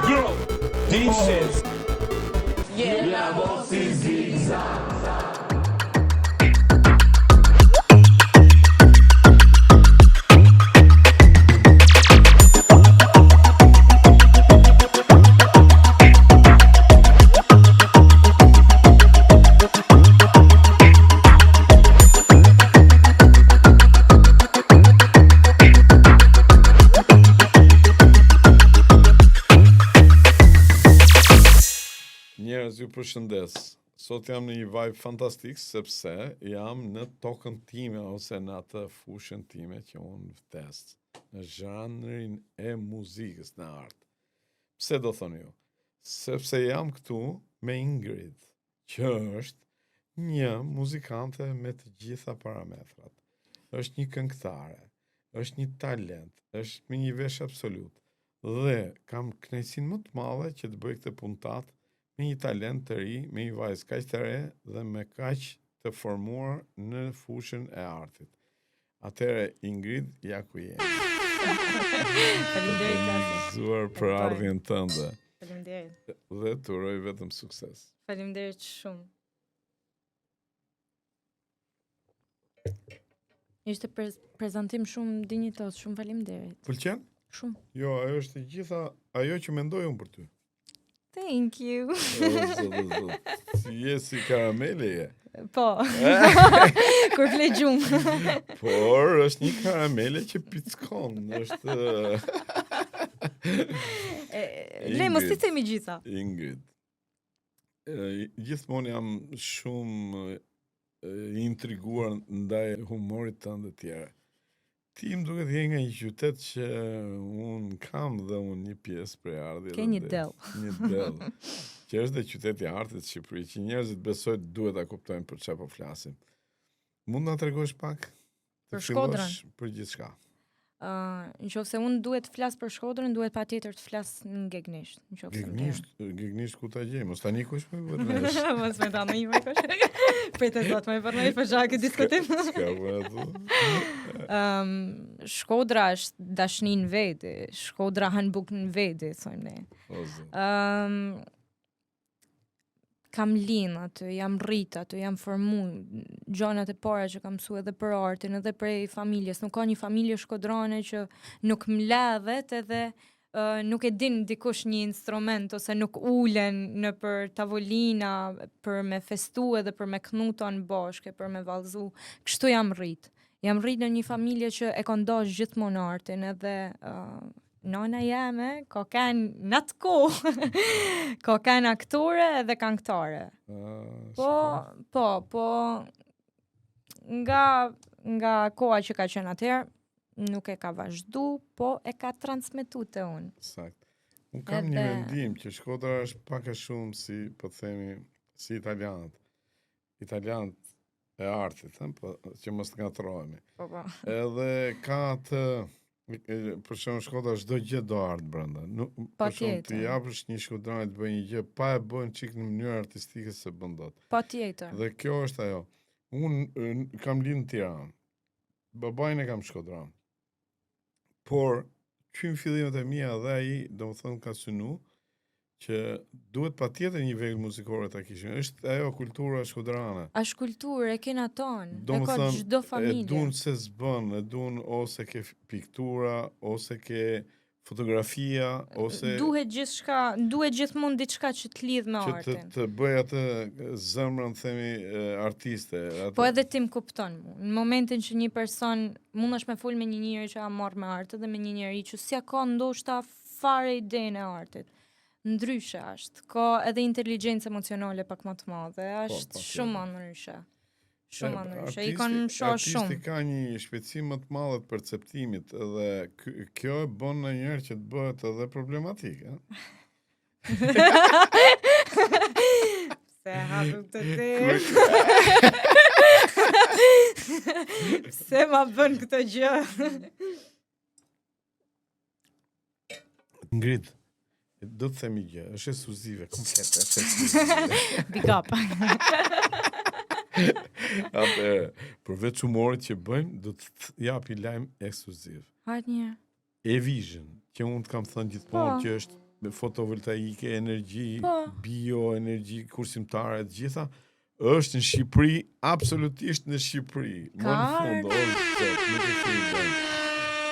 Girl, this is Yeah, boss is zigzag. Njerëz ju përshëndes. Sot jam në një vibe fantastik sepse jam në tokën time ose në atë fushën time që unë vdes, në zhanrin e muzikës në art. Pse do thoni ju? Sepse jam këtu me Ingrid, që është një muzikante me të gjitha parametrat. Është një këngëtare, është një talent, është me një vesh absolut. Dhe kam kënaqësinë më të madhe që të bëj këtë puntatë me një talent të ri, me një vajzë kaq të re dhe me kaq të formuar në fushën e artit. Atëherë Ingrid, ja ku je. Faleminderit Kasi. Gëzuar për ardhjen tënde. Faleminderit. Dhe të uroj vetëm sukses. Faleminderit shumë. Ishte prez prezantim shumë dinjitoz, shumë faleminderit. Pëlqen? Shumë. Jo, ajo është e gjitha ajo që mendoj unë për ty. Thank you. O, zot, o, zot. Si je si karamele je. Po. Kur fle gjumë. Por është një karamele që pickon, është E, Le mos i themi gjitha. Ingrid. E, gjithmonë jam shumë i intriguar ndaj humorit tënd e tjera. Ti më duket je nga një qytet që unë kam dhe unë një pjesë prejardhje. Ke një dell. Një dell. që është dhe qyteti i artit në Shqipëri, që njerëzit besoj duhet ta kuptojnë për çfarë po flasim. Mund na tregosh pak? Për Shkodrën. Për gjithçka. Uh, në qoftë se unë duhet të flas për Shkodrën, duhet patjetër të flas në gegnisht. Në qoftë gegnisht, gegnisht ku ta gjej? Mos tani kush më bën. Mos më tani më kush. Prit e zot më bën për çka këtë diskutim. S'ka bërë ato. Ëm Shkodra është dashni në veti, Shkodra han bukë në veti, thojmë ne. Ëm kam lind aty, jam rrit aty, jam formu, gjanat e para që kam mësu edhe për artin, edhe prej familjes. Nuk ka një familje shkodrane që nuk mledhet edhe uh, nuk e din dikush një instrument ose nuk ulen nëpër tavolina për me festu edhe për me knu tanë bashkë, për me vallzu. Kështu jam rrit. Jam rrit në një familje që e kanë dash gjithmonë artin edhe uh, Nona jeme ka kanë në atë kohë, ka kanë aktore edhe kangëtare. Ah, po, po, po, nga, nga koha që ka qenë atëherë, nuk e ka vazhdu, po e ka transmetu te unë. Sakt. Unë kam edhe... një mendim që Shkodra është pak a shumë si, po themi, si italianët. Italianët e artit, ëh, po që mos të ngatërrohemi. Po po. Edhe ka atë për shembull Shkodra çdo gjë do art brenda. Nuk për shembull t'i japësh një shkodranit të bëjë një gjë pa e bën çik në mënyrë artistike s'e bën dot. Patjetër. Dhe kjo është ajo. Unë kam lind në Tiranë. Babain e kam shkodran. Por, që në fillimet e mia dhe ai, domethënë, ka synu, që duhet patjetër një vegël muzikore ta kishim. Është ajo kultura shkodrane. Është kulturë, e kena tonë, e ka çdo familje. E dun se s'bën, e dun ose ke piktura, ose ke fotografia ose duhet gjithçka, duhet gjithmonë diçka që të lidh me artin. Që të, të bëj atë zemrën themi artiste, atë. Po edhe ti më kupton mu. Në momentin që një person mundesh me fol me një njeri që a marrë me art dhe me një njeri që s'ja ka ndoshta fare idenë e artit. Ndryshe është. Ka edhe inteligjencë emocionale pak më të madhe, po, është po, shumë më ndryshe. Shumë më ndryshe. I kanë shoh shumë. Artisti ka një shpejtësi më të madhe të perceptimit edhe kjo e bën ndonjëherë që të bëhet edhe problematike, ëh. Pse e hapëm këtë temë? Pse ma bën këtë gjë? Ingrid. Do të them një gjë, është ekskluzive, komplet është ekskluzive. Big up. Atëherë, përveç humorit që bëjmë, do të të jap një lajm ekskluziv. Hajt një. Evision, që unë të kam thënë gjithmonë Po. që është me fotovoltaike, energji, Po. bio, energji kursimtare, të gjitha, është në Shqipëri, absolutisht në Shqipëri. Më në Ka fund, o zot, nuk e kemi bërë.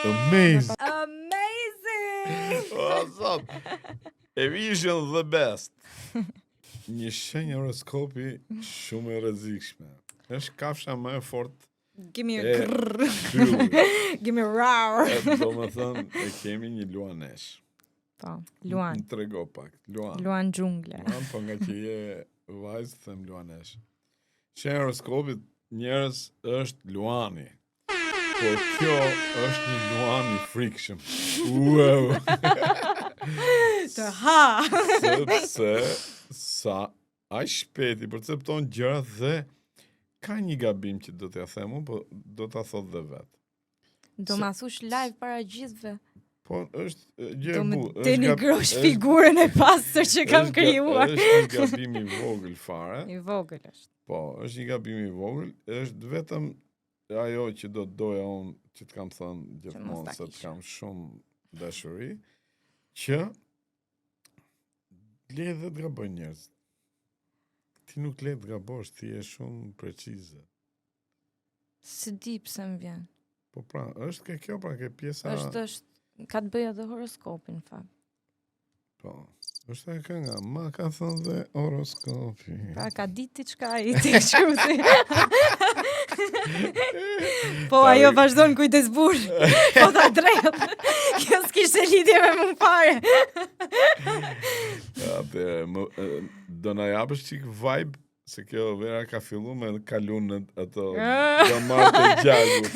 Amazing. Amazing! O zot. Evision the best. Një shenjë horoskopi shumë e rrezikshme. Është kafsha më e fortë Give me a E, grrr. pyllit. Give me a roar. E, Do më thënë, e kemi një luanesh. Po, Luan. Më trego pak, luan. Luan xhungle. Luan, po nga që je vajzë, them luanesh. Shenja e horoskopit njerëz është luani. Por kjo është një luan i frikshëm. Wow. Të ha! Sepse sa aq shpejt i percepton gjërat dhe ka një gabim që do t'ja them unë, po do ta thot dhe vet. Do Se- ma thush live para gjithëve. Po është e, gjë Do e më bukur. denigrosh figurën e pastër që kam krijuar. Është një gabim i vogël fare. I vogël është. Po, është një gabim i vogël, është vetëm ajo që do të doja unë që të kam thënë mos gjithmonë ta se të kisha. kam shumë dashuri, që le dhe të gabojnë njerëz. Ti nuk le të gabosh, ti je shumë precize. Se di pse më vjen. Po pra, është ke kjo pra ke pjesa Është është ka të bëjë edhe horoskopin në fakt. Po. Është ajo kënga, ma ka thënë dhe horoskopi. Pra ka ditë diçka ai ti shkruasi. Po ajo vazhdon kujdes burr. Po ta drejt. Kjo s'kishte lidhje me mua fare. Atë më e, do na japësh çik vibe se kjo vera ka fillu me kalu në ato damarët e gjakut.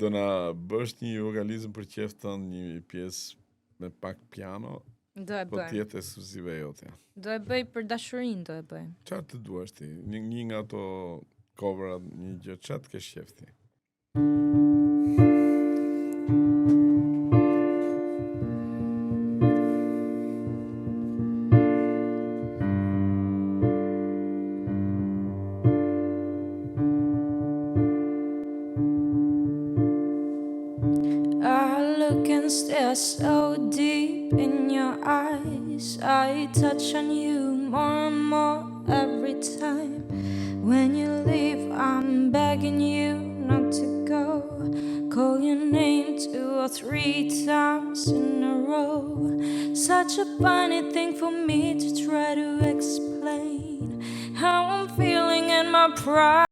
Do na bësh një vokalizëm për qef tënd, një pjesë me pak piano, Do e po bëj. të jetë ekskluzive jotja. Do e bëj për dashurinë, do e bëj. Çfarë të duash ti? Një, një nga ato coverat, një gjë, çfarë të kesh qef ti? I look and stare so deep in your eyes. I touch on you more and more every time. When you leave, I'm begging you not to go. Call your name two or three times in a row. Such a funny thing for me to try to explain how I'm feeling and my pride.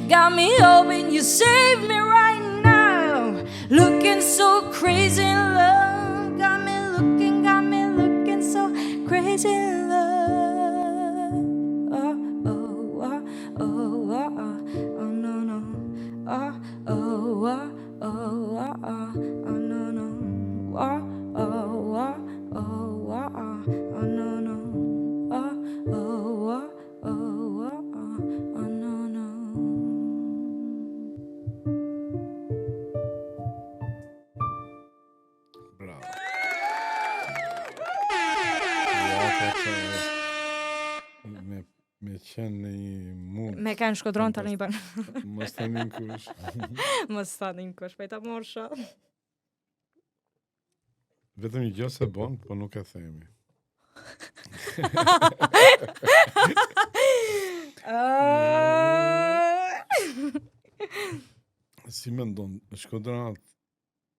Got me hoping you save me right now. Looking so crazy in love. Got me looking, got me looking so. oh, oh, oh, oh, oh, no, no. Oh, oh, oh, oh, oh, oh, no, no. Oh, oh, oh, oh, oh, oh, no, no. Bravo. Ja, ka që me, me qenë në një mund. Me kanë shkodron tani bën. Mos të nin kush. Mos ta nin kush, po ta morsha. Vetëm një gjë se bon, po nuk e themi. Si mendon, shkodranët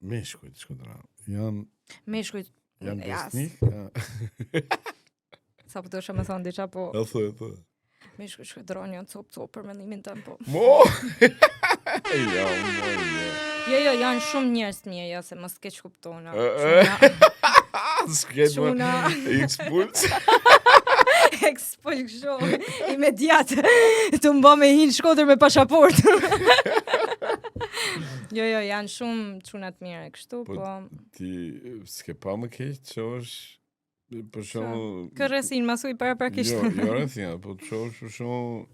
Meshkujt shkodran. Janë Meshkujt janë besnik. Sa po dosha me thonë diçka po. E thuj, e thuj. Meshkujt shkodran janë copë copë për mendimin tëm po. Mo. jo, mo, jo. Jo, jo, janë shumë njerëz të mirë, jo se mos keqkuptona. S'ke më Ekspuls. Ekspuls kështu. Imediat. Të mba me hi n'Shkodër me pasaport. jo, jo, janë shumë çuna të mirë kështu, po. po ti s'ke pa më keq që është për shembull Kë rrethinë ma thuj paraprakisht. Jo, jo rrethinë, po të shohësh për shembull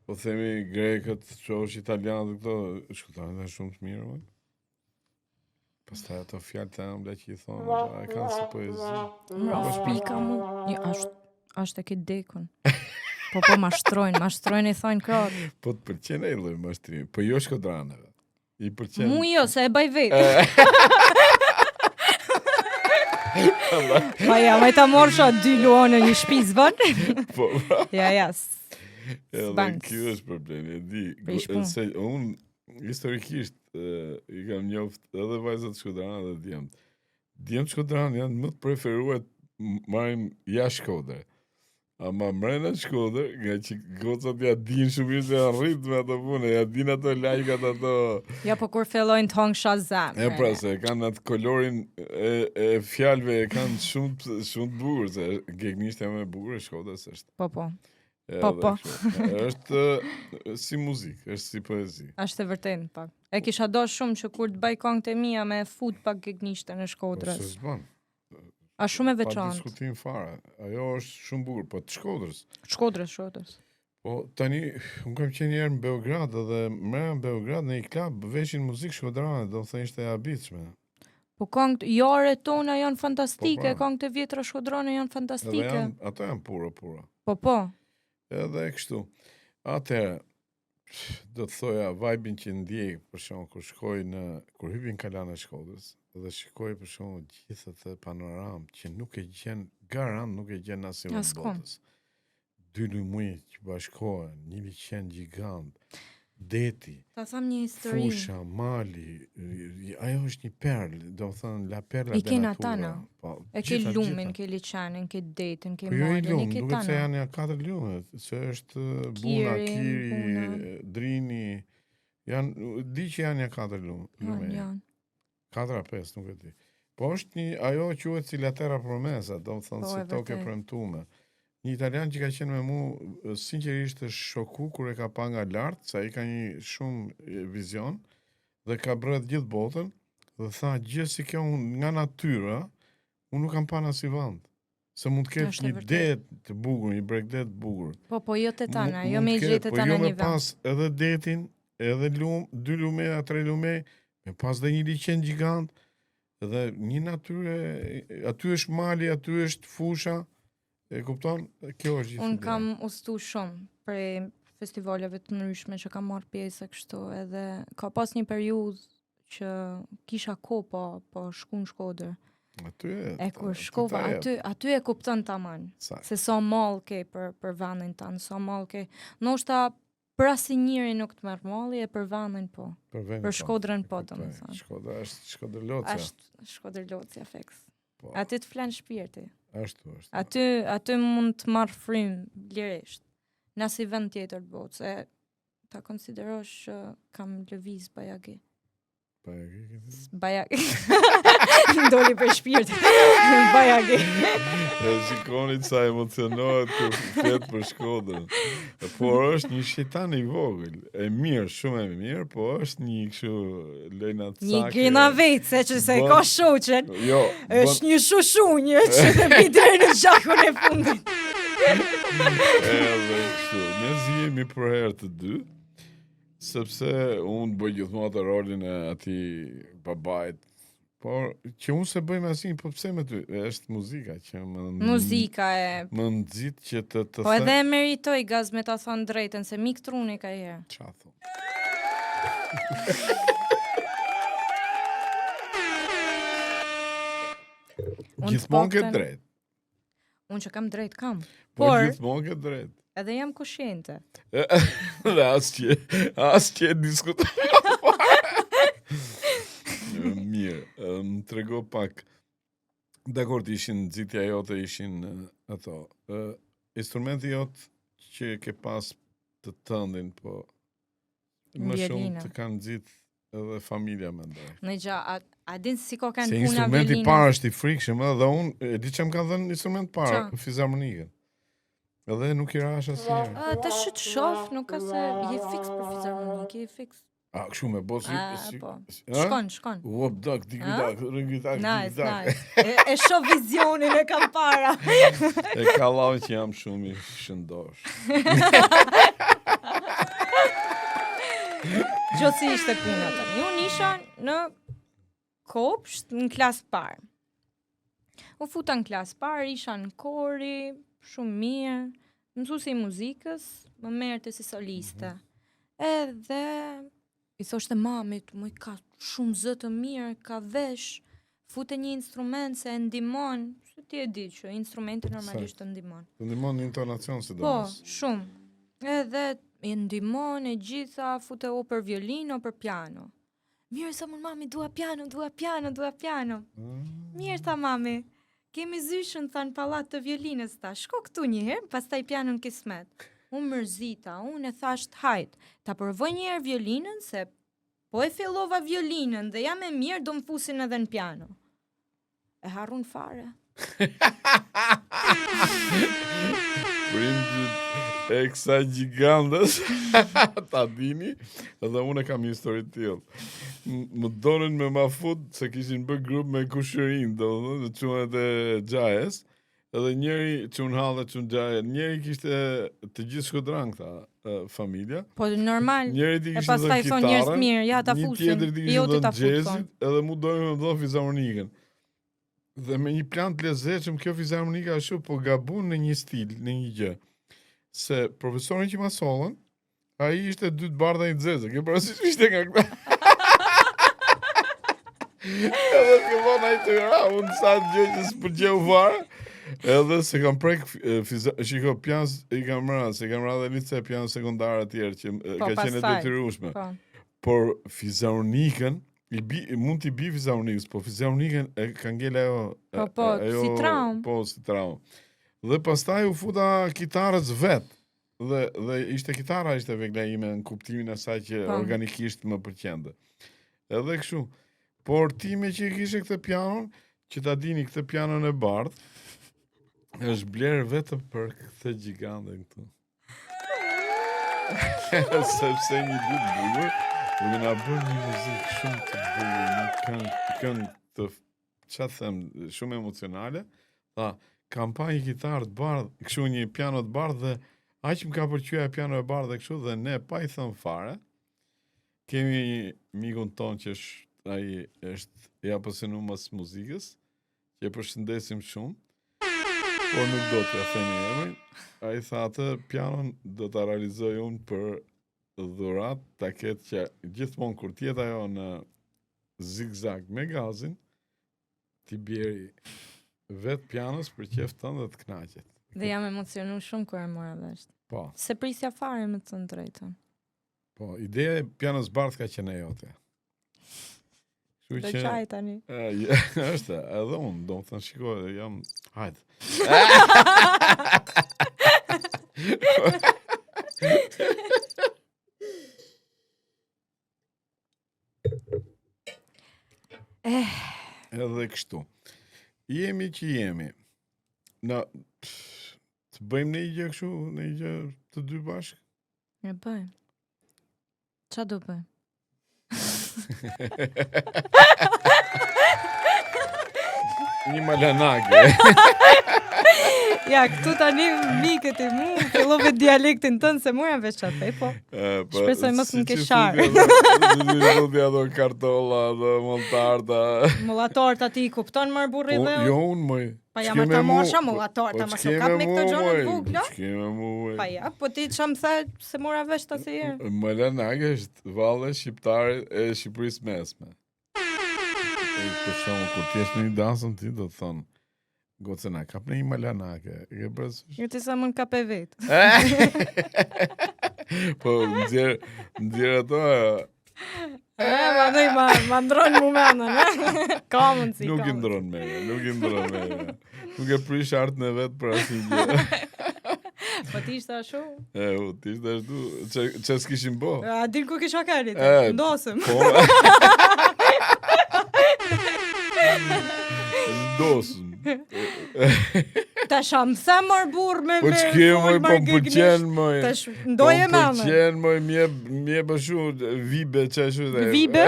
po themi grekët, të shohësh italianët këto, shkodranët janë shumë të mirë, më. Pastaj ato fjalë të ëmbla që i thonë, e kanë si poezi. Më pika mu, një ashtë, ashtë e këtë dekun. Po po mashtrojnë, mashtrojnë i thonë krot. Po të pëlqen ai lloj mashtrimi, po jo shkodranëve. I pëlqen. Mu jo, se e baj vetë. Pa ja, ma ta morsha dy luanë në një shtëpi s'bën. Po. Ja, ja. Edhe ky është problemi, e di. Se unë historikisht i kam njoft edhe vajzat shkodrane dhe djemt. Djemt shkodran janë më të preferuar marrim jashtë Shkodre. Ama mrena në Shkodër, nga që gocat ja din shumë mirë se janë rrit me ato punë, ja din ato lajkat ato... Ja, po kur fillojnë të hongë Shazam. E pra, se kanë atë kolorin e, e fjalëve e kanë shumë, shumë të bukur, se gegnishtja më e bukur e Shkodrës është. Po, po. Po, po. Është si muzikë, është si poezi. Është e vërtetë pak. E kisha do shumë që kur të bëj këngët e mia me fut pak gegnishtën e Shkodrës. Po s'bën. A shumë e veçantë. Pa diskutim fare. Ajo është shumë bukur, po të Shkodrës. Shkodrës, Shkodrës. Po tani unë kam qenë një herë në Beograd dhe më në Beograd në një klub veshin muzikë shkodrane, domethënë ishte e habitshme. Po këngët jare tona janë fantastike, po, pra. këngët e vjetra shkodrane janë fantastike. Edhe janë, ato janë puro puro. Po po. Edhe kështu. Atëherë do të thoja vajbin që ndjej për shembull kur shkoj në kur hypi në kalanë e Shkodrës dhe shikoj për shembull gjithë atë panoramë që nuk e gjen garant nuk e gjen në asnjë vend botës. Dy lumenj që bashkohen, një liqen gjigant, deti, Ta tham një histori. Fusha, mali, ajo është një perlë, domethënë la perla de natura. I kena tana. Po, e ke lumin, ke liqenin, ke detin, ke po jo malin, i ke tana. Duket se janë ja katër lume, se është Buna, Kiri, Buna. Drini, janë, di që janë ja katër lume. Janë, janë. 4 a 5, nuk e di. Po është një, ajo quhet si la terra promesa, domethënë po, si tokë e premtume. Një italian që ka qenë me mu, sinqerisht është shoku kur e ka pa nga lart, se ai ka një shumë vizion, dhe ka bredh gjithë botën, dhe tha gjë si kjo unë nga natyra, unë nuk kam pa në asnjë vend. Se mund të ketë një det të bukur, një bregdet të bukur. Po, po, jo të tana, jo me i gjetë të po tana jo një vend. Po jo me pas edhe detin, edhe lum, dy lume, a tre lume, me pas dhe një liqen gjigant, dhe një natyrë, aty është mali, aty është fusha, e kupton? Kjo është gjithë. Unë kam udhëtu shumë prej festivaleve të ndryshme që kam marrë pjesë kështu, edhe ka pas një periudhë që kisha kohë po, po shku në Shkodër. Aty e, e kur shkova aty, aty e kupton taman. Sa. Se sa mall ke për për vendin tënd, sa mall ke. Ndoshta për asnjëri nuk të merr malli e për vendin po. Për, vendin për po, Shkodrën po, domethënë. Shkodra është Shkodërlocja. Është Shkodërlocja fiks. Po. Aty të flen shpirti. Ashtu është. Aty aty mund të marr frymë lirisht. Në asnjë vend tjetër të botës, se ta konsiderosh që kam lëviz bajagi. Bajagi. Bajagi. Doli për shpirt. Bajagi. E shikoni sa emocionohet kur flet për Shkodrën. Por është një shejtan i vogël, e mirë, shumë e mirë, po është një kështu lojnacak. Një grinavece që s'e ka shoqen. Jo, është një shushunjë që të bi deri në gjakun e fundit. Edhe kështu, ne zihemi për herë të dy. Sepse unë bëj gjithmonë atë rolin e atij babait, por që unë s'e bëj me asnjë, po pse me ty? Është muzika që më Muzika e më nxit që të të Po edhe e meritoj gaz me ta thënë drejtën se m'ik truni ka herë. Ça thu? Gjithmonë ke drejt. Unë që kam drejt kam. Po Por, gjithmonë ke drejt. Edhe jam koshiente. Dhe as që as që e diskutoj. Mirë, më trego pak. Dakord, ishin nxitja jote, ishin ato. Instrumenti jot që ke pas të tëndin, po Më shumë të kanë nxit edhe familja mendoj. Në gjë, a, a din si ka kanë puna violinës? Se instrumenti i parë është i frikshëm, edhe unë e di që më kanë dhënë instrument parë, fizarmonikën. Edhe nuk i rash asnjëherë. A, të shë të shof, nuk ka se je fiks për fizarmonikë, je fiks. A, kështu me bo si... si, po. si shkon, shkon. Uop, dak, dik, dak, rëngi, dak, nice, dik, dak. Nice. E, e shoh vizionin e kam para. e ka llaf që jam shumë i shëndosh. Gjë si ishte puna tani. Unë isha në kopsht në klasë parë. U futa në klasë parë, isha në kori, shumë mirë. Mësuesi i muzikës më merrte si soliste. Mm -hmm. Edhe i thoshte mamit, moj ka shumë zë të mirë, ka vesh, fute një instrument se e ndihmon, se ti e di që instrumenti normalisht të ndihmon. Të ndihmon në intonacion si Po, shumë. Edhe e ndihmon e gjitha, fute o për violinë o për piano. Mirë, tha unë mami, dua piano, dua piano, dua piano. Mm. Mirë, tha mami, kemi zyshën, tha në pallat të violinës, tha, shko këtu një herë, pastaj pianon kismet. U mërzita, unë e thash hajt, ta provoj një herë violinën, se po e fillova violinën dhe jam e mirë, do më fusin edhe në piano. E harrun fare. Prindit e kësaj gjigandës, ta dini, edhe unë e kam një histori të tillë. Më donin me ma fut se kishin bërë grup me kushërin, do të thonë, çunat e xhajës, edhe njëri çun hallë, çun xhajë, njëri kishte të gjithë shkodran këta familja. Po normal. Njëri i kishte dhënë kitarën. Njerëz të mirë, ja ta fusin. Një tjetër i kishte dhënë xhezit, edhe mu donin me më dhënë fizarmonikën. Dhe me një plan të lezetshëm kjo fizarmonika ashtu po gabun në një stil, në një gjë. Se profesorin që ma sollën, ai ishte dy të bardha një të zezë, ke parasysh ishte nga këta. Edhe fillon ai të ra, unë sa gjë që s'pëlqeu fare. Edhe se kam prek fiza, shiko piano i kam ra, se kam ra dhe lice piano sekondare të tjerë që po, ka qenë e detyrueshme. Po. Por fizarmonikën I bi, mund t'i bi fizarmonikës, po fizarmonikën e ka ngel ajo Po, po, ajo, si traumë. Po, si traumë. Dhe pastaj u futa kitarës vet. Dhe dhe ishte kitara ishte vegla ime në kuptimin e asaj që po. organikisht më pëlqente. Edhe kështu. Por ti me që e kishe këtë pianon, që ta dini këtë pianon e bardhë, është blerë vetëm për këtë gjigandën këtu. Sepse një ditë bukur, duke na bërë një muzikë shumë të bukur, një këngë, këngë të ça them, shumë emocionale, tha, kam pa një kitarë të bardhë, kështu një piano të bardhë dhe aq më ka pëlqyer piano e bardhë kështu dhe ne pa i thënë fare, kemi një mikun tonë që është ai është i apasionuar mas muzikës, që e përshëndesim shumë, por nuk do t'ia themi emrin. Ai tha atë pianon do ta realizoj unë për dhuratë ta ketë që gjithmonë kur të jetë ajo në zigzag me gazin, t'i bjeri vetë pianos për qejf tënd dhe të kënaqet. Dhe jam emocionu shumë kur e mora vesh. Po. S'e prisja fare me të thënë drejtën. Po, ideja e pianos bardhë ka qenë e jote. Kështu që... Do qaj tani. E, është, edhe unë, do të thënë, shiko, jam, hajde. Eh. Edhe kështu. Jemi që jemi. Na të bëjmë një gjë kështu, një gjë të dy bashkë? E bëjmë. Ça do bëjmë? Një malanake. Ja, këtu tani mikët e mu, fillove dialektin tënd se mora vesh çfarë the, po. E, po, Shpresoj mos si më ke që sharë. thotë ato- Si që thotë ato kartolla, ato molltarta. Mollatorta ti i kupton mor burri Po, dhe. jo unë moj. Pa jam Ç'ke me ata mu? mosha, Po- mollatorta, po mos ç'ke u kap me këto mu, gjëra moj? të vogla. Ç'ke me mu, moj? Pa ja, po ti ç'a më the se mora vesh ta se herë. Malanake është valle shqiptare e Shqipërisë mesme. E, për shembull, kur ti jesh në një dansën ti do të thonë Goce na kap në një malanake. E ke parasysh? Jo ti sa mund kape vet. po nxjerr nxjerr ato e, E, ma ndoj, ma, ma ndron mu mendën, e? Ka mundësi, nuk ka i ndron mendja, nuk i ndron mendja. Nuk e prish artën e vet për asnjë gjë. mundësi. Po ti ishte ashtu? E, u, ti ishte ashtu, që, që s'kishim bo. A din ku kisha kerit? E, Ndosëm. Po. Ndosëm. Tash a më the mor burr me Po me ç'ke fol, moj, mar po më gegnisht. pëlqen moj. Tash ndoje Po më mendën. pëlqen moj, mje mje ashtu vibe çashtu dhe. Vibe.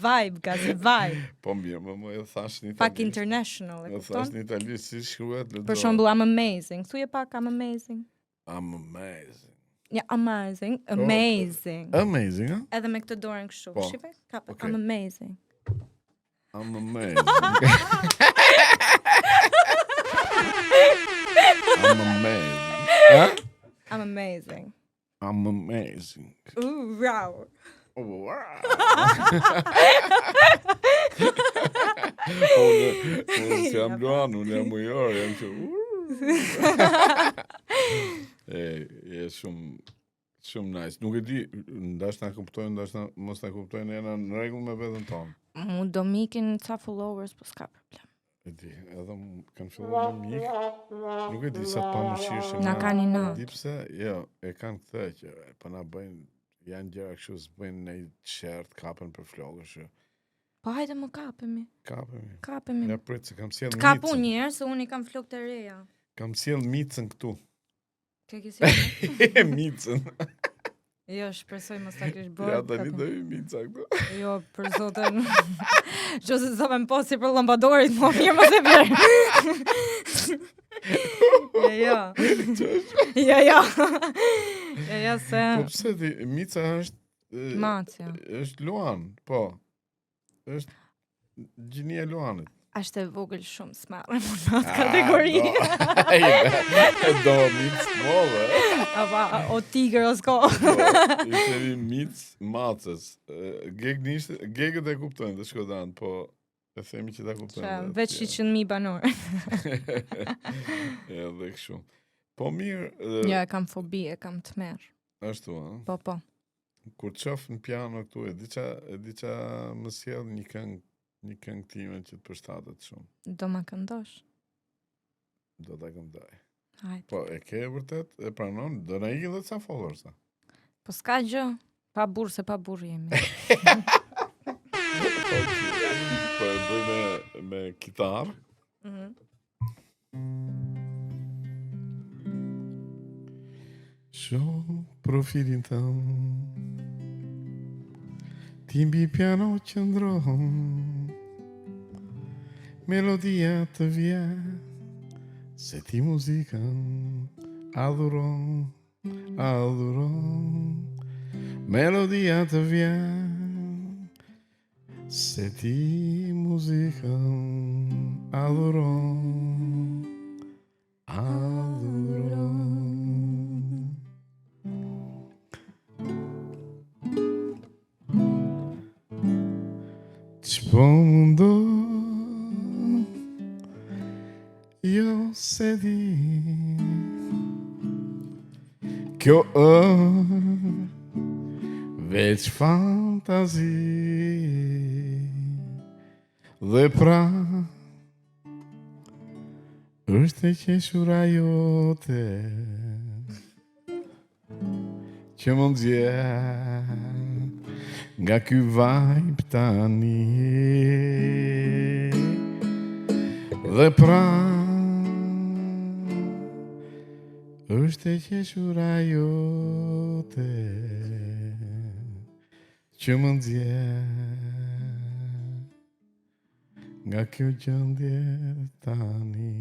vibe, gazi, vibe. Po mirë, më më e thash në italisht. Pak international, e E thash kupton? në italisht si shkruhet lexo. Për shembull, I'm amazing. Thuje pak I'm amazing. I'm amazing. Ja, amazing, amazing. Amazing, ha? Edhe me këtë dorën kështu. Po. Shife? Kape. Okej. I'm amazing. I'm amazing. I'm amazing. Ha? I'm amazing. I'm amazing. Ooh, wow. Oh, wow. unë, unë si jam luan, unë jam ujor, jam që... e, je shumë, shumë nice. Nuk e di, ndash na kuptojnë, ndash na, mos na kuptojnë, jena në rregull me veten tonë. Mu do mikin ca followers, po s'ka problem. E di, edhe më kanë filluar me mik. Nuk e di sa të pamëshirshëm. Na janë. kanë inat. Di pse? Jo, e kanë këtë që e, po na bëjnë janë gjëra kështu s'bëjnë në qert, kapen për flokë, kështu. Po hajde më kapemi. Kapemi. Kapemi. Ja prit se kam sjell Të kap micën. unë një herë se unë i kam flokë të reja. Kam sjell micën këtu. Ke ke si? micën. Jo, shpresoj mos ta kesh bërë. Ja tani kapim. do i mica këtu. Jo, për zotin. Qose sa me më posi për lambadorit, më mirë mos e bler. jo, jo. Jo, jo. Jo, jo, se... Po pse ti mica është e, Macja. është luan, po. Është gjinia e luanit. Ashtë e vogël shumë, s'marrë më në atë kategori. Ah, do, do mic molle. Apa, o tigër, o s'ko. Po, i themi mic macës. E, Gegnisht, gegët e kuptojnë dhe shkodan, po e themi që ta kuptojnë. Qa, dhe Veç tjerë. 100.000 banorë. Edhe kështu. Po mirë, e, Jo, e kam fobi, e kam të merë. ashtu, ëh. Po, po. Kur të shoh në piano këtu, e di ça, e di ça më sjell një këngë, një këngë time që të përshtatet shumë. Do ma këndosh. Do ta këndoj. Hajde. Po, e ke vërtet, e pranon, do na ikin dhe ca followers. a? Po s'ka gjë. Pa burr se pa burr jemi. Po e bëj me, me kitarë. Mhm. Shoh profilin tënd Ti mbi piano qëndron Melodia të vjen Se ti muzikën adhuron Adhuron Melodia të vjen Se ti muzikën adhuron Adhuron Ç'po mundo Jo se di Kjo është Veç fantazi Dhe pra është e qeshura jote Që më nxjerr. Nga ky vibe tani Dhe pra është e qeshura jote Që më nxjerr Nga kjo gjendje tani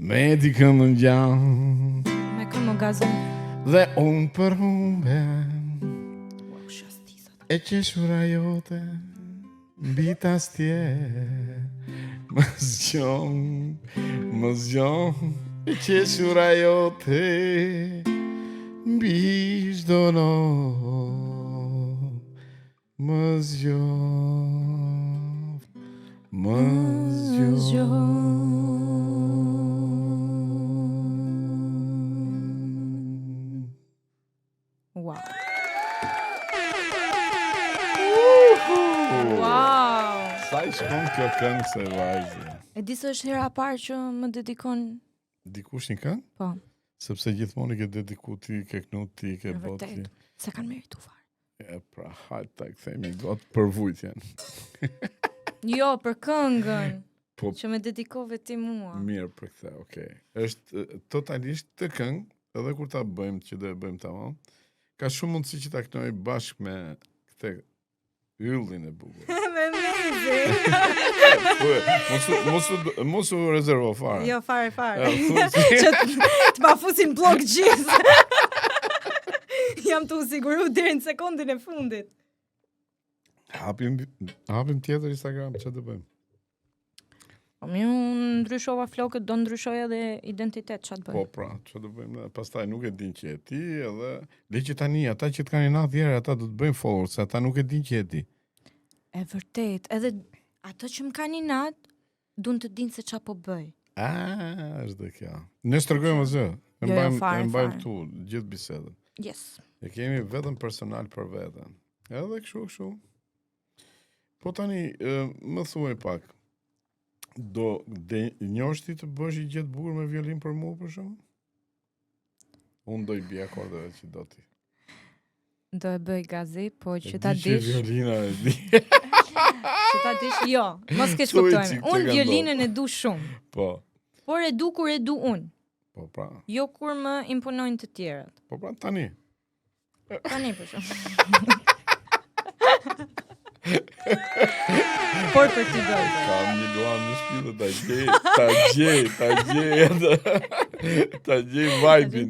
Me di këndën gjatë Me këmë gazën Dhe unë përhumbem E qeshura jote Mbi tastierë Më zgjon Më zgjon E qeshura jote Mbi çdo notë Më zgjon Më zgjon Wow. Wow. Sa i shkon kjo këngë se vajzë? E di se është hera e parë që më dedikon Dikush një këngë? Po. Sepse gjithmonë i ke dediku ti, ke knu ti, ke bo ti. S'e kanë meritu fare. E pra, hajt ta kthejmë një gotë për vujtjen. jo, për këngën. Po, që me dedikove ti mua. Mirë për këtë, okej. Okay. Është totalisht të këngë, edhe kur ta bëjmë që do e bëjmë tamam, ka shumë mundësi që ta kënoj bashkë me këtë yllin e bukur. me mezi. Po, mos u mos u mos u rezervo fare. Jo, fare fare. Që të ma fusin bllok gjithë. Jam tu u siguru deri në sekondin e fundit. Hapim hapim tjetër Instagram, çfarë do bëjmë? Po mirë, unë ndryshova flokët, do ndryshoj edhe identitet, çfarë të bëjmë? Po pra, çfarë do bëjmë? Pastaj nuk e din që je ti, edhe le që tani ata që të kanë inat djerë, ata do të bëjnë follow, se ata nuk e din që je ti. E vërtet, edhe ato që më kanë inat, duan të dinë se çfarë po bëj. Ah, është dhe kjo. Ne s'tregojmë asgjë. E jo, jo, mbajmë, e mbajmë këtu gjithë bisedën. Yes. E kemi vetëm personal për veten. Edhe kështu, kështu. Po tani, më thuaj pak, do denjosh ti të bësh një gjë të bukur me violinë për mua për shembull? Unë do i bie akordeve që do ti. Do e bëj Gazi, po që ta dish. Violina e di. që ta dish, jo, mos keqkuptojmë. Unë violinën e du shumë. Po. Por e du kur e du unë. Po pra. Jo kur më imponojnë të tjerët. Po pra tani. Tani për shembull. Por për ty do. Kam një luan në shtëpi dhe ta gjej, ta gjej, ta gjej atë. Ta gjej vibe-in.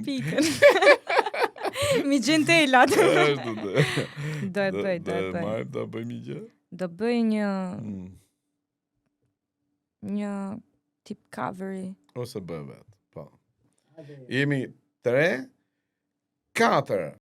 M'i gjen telat. Ashtu do. Do e bëj, do e bëj. Marr, do bëjmë një gjë. Do bëj një mm. një tip coveri. Ose bëj vet. Po. Jemi 3 4.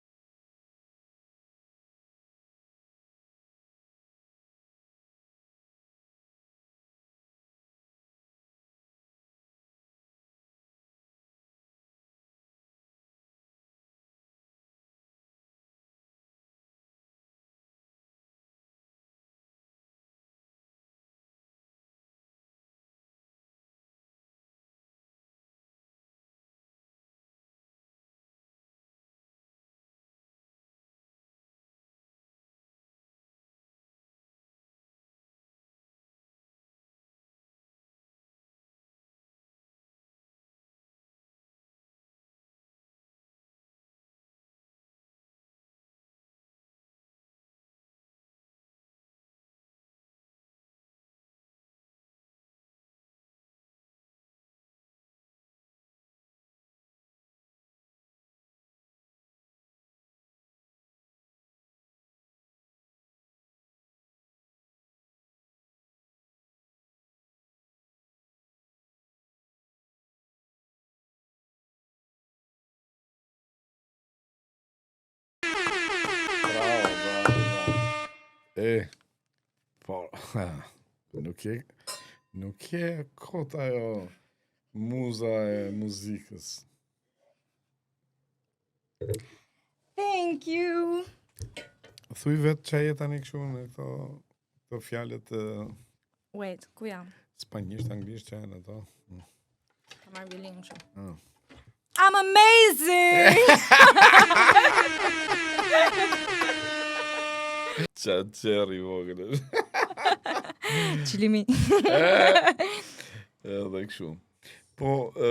Bravo, bravo, bravo. E, po, nuk je, nuk je kot ajo muza e muzikës. Thank you. Thuj vetë ça je tani kështu me këto, këto fjalët Wait, ku jam? Spanjisht, anglisht, ça janë ato? Kam. Marr violin kështu. Ah. I'm amazing! Qa qerri vogël është. Qilimi. Edhe kështu. Po, ë,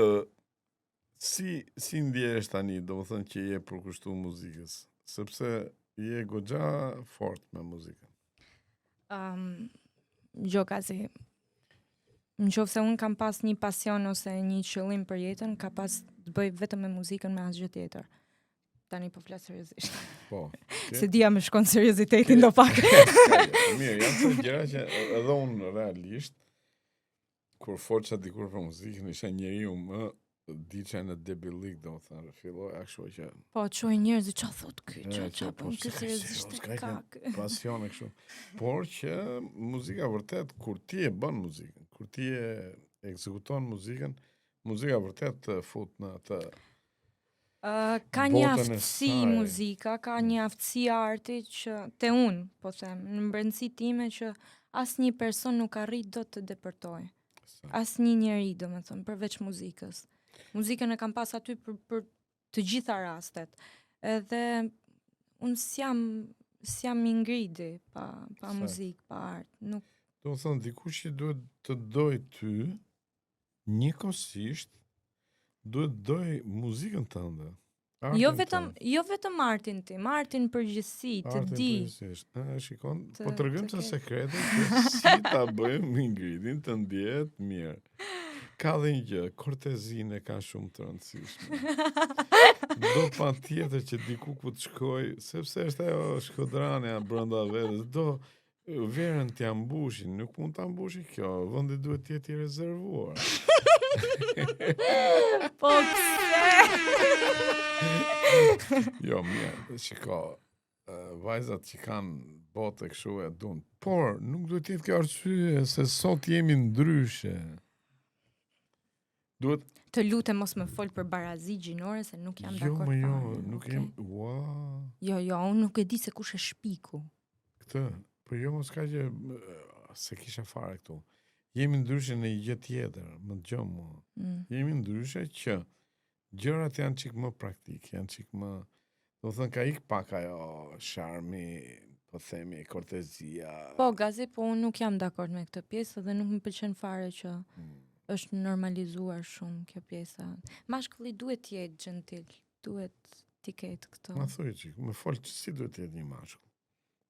si, si ndjehesh tani, domethënë që je përkushtu muzikës? Sepse je goxha fort me muzikën. Um, jo, Gazi. Në qoftë se unë kam pas një pasion ose një qëllim për jetën, ka pas të bëj vetëm me muzikën me asgjë tjetër. Tani po flas seriozisht. Po. Se dia më shkon seriozitetin do pak. Mirë, janë të gjëra që edhe unë realisht kur folça dikur për muzikën, isha njeriu më diçka në debillik, do të thënë, filloj kështu që Po, çoj njerëzit, ça thot ky, ça ça po, bën ky seriozisht ka ka. Pasione kështu. Por që muzika vërtet kur ti e bën muzikën, kur ti e ekzekuton muzikën, muzika vërtet të fut në atë Uh, ka një aftësi muzika, ka mm. një aftësi arti që te unë, po them, në brendësi time që asnjë person nuk arrit dot të depërtojë. Asnjë njeri, domethënë, përveç muzikës. Muzikën e kam pas aty për, për të gjitha rastet. Edhe unë s'jam, s'jam Ingridi, pa, pa muzikë, pa art. Nuk... Domethënë, dikush që duhet të dojë ty, njëkohësisht duhet të dojë muzikën tënde. Jo vetëm jo vetëm artin tim, artin përgjithësi, të artin di. Përgjithësisht. Ë, shikon, të, po tregojmë ca sekrete që si ta bëjmë Ingridin të ndjehet mirë. Ka dhe një gjë, kortezinë e ka shumë të rëndësishme. Do patjetër që diku ku të shkoj, sepse është ajo shkodranja brenda vetes, do Verën t'ja mbushin, nuk mund ta mbushi kjo, vendi duhet të jetë i rezervuar. po pse? jo, mirë, shiko, vajzat që kanë botë kështu e dun. Por, nuk duhet të jetë kjo arsye se sot jemi ndryshe. Duhet Të lutem mos më fol për barazi gjinore se nuk jam jo, dakord. Jo, jo, nuk okay. jem, ua. Jo, jo, unë nuk e di se kush e shpiku. Këtë, po jo mos ka që se kisha fare këtu. Jemi ndryshe në një gjë tjetër, më dëgjo mua. Mm. Jemi ndryshe që gjërat janë çik më praktike, janë çik më, domethënë ka ik pak ajo sharmi, po themi kortezia. Po, Gazi, po unë nuk jam dakord me këtë pjesë dhe nuk më pëlqen fare që mm. është normalizuar shumë kjo pjesa. Mashkulli duhet të jetë gentil, duhet t'i ketë këto. Ma thuj çik, më fol që si duhet të jetë një mashkull.